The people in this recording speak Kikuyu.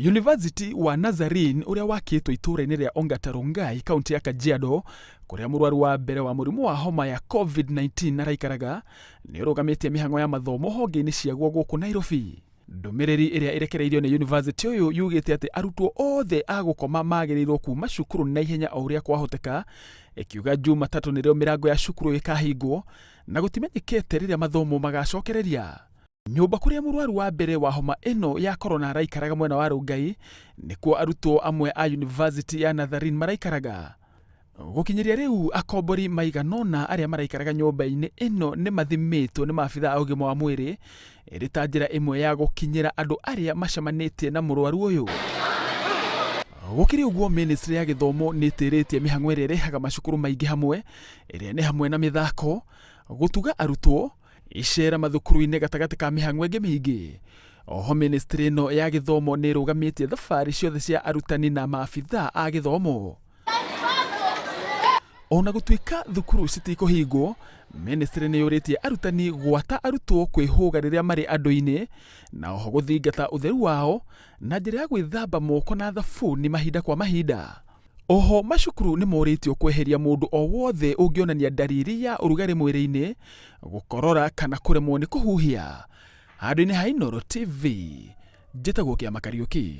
Yunivasĩtĩ wa Nazarene ũrĩa wakĩtwo itũũra-inĩ rĩa Ongata Rongai, kaũntĩ ya Kajiado, kũrĩa mũrwaru wa mbere wa mũrimũ wa homa ya Covid-19 araikaraga, nĩ ũrũgamĩtie mĩhang'o ya mathomo honge-inĩ ciaguo gũkũ Nairobi. Ndũmĩrĩri ĩrĩa ĩrekereirio nĩ yunivasĩtĩ ũyũ yugĩte atĩ arutwo othe a gũkoma magĩrĩirwo kuma cukuru na ihenya o ũrĩa kwahoteka, ĩkiuga Jumatatũ nĩrĩo mĩrango ya cukuru ĩkahingwo na gũtimenyekete rĩrĩa mathomo magacokereria. Nyũmba kũrĩa mũrwaru wa mbere wa homa ĩno ya korona araikaraga mwena wa Rongai, nĩkuo arutwo amwe a yunivasĩtĩ ya Nazarene maraikaraga. Gũkinyĩria rĩu akombori maigana ũna arĩa maraikaraga nyũmba-inĩ ĩno nĩ mathimĩtwo nĩ maabitha a ũgima wa mwĩrĩ ĩrĩ ta njĩra ĩmwe ya gũkinyĩra andũ arĩa macemanĩtie na mũrwaru ũyũ. Gũkĩrĩ ũguo mĩnĩstrĩ ya gĩthomo nĩ ĩtĩrĩtie mĩhang'o ĩrĩa ĩrehaga macukuru maingĩ hamwe ĩrĩa nĩ hamwe na mĩthako, gũtuga arutwo, icera mathukuru-inĩ gatagatĩ ka mĩhang'o ĩngĩ mĩingĩ. Oho mĩnĩstrĩ ĩno ya gĩthomo nĩ ĩrũgamĩtie thabarĩ ciothe cia arutani na maabitha a gĩthomo. Ona gũtuĩka thukuru citikũhingwo, mĩnĩstrĩ nĩ yũrĩtie arutani gwata arutwo kwĩhũga rĩrĩa marĩ andũ-inĩ na oho gũthingata ũtheru wao na njĩra ya gwĩthamba moko na thabuni mahinda kwa mahinda. Oho macukuru nĩ morĩtio kweheria mũndũ o wothe ũngĩonania ndariri ya ũrugarĩ mwĩrĩ-inĩ, gũkorora kana kũremwo nĩ kũhuhia. Handũ-inĩ ha Inooro TV, njĩtagwo Kĩama Kariũki.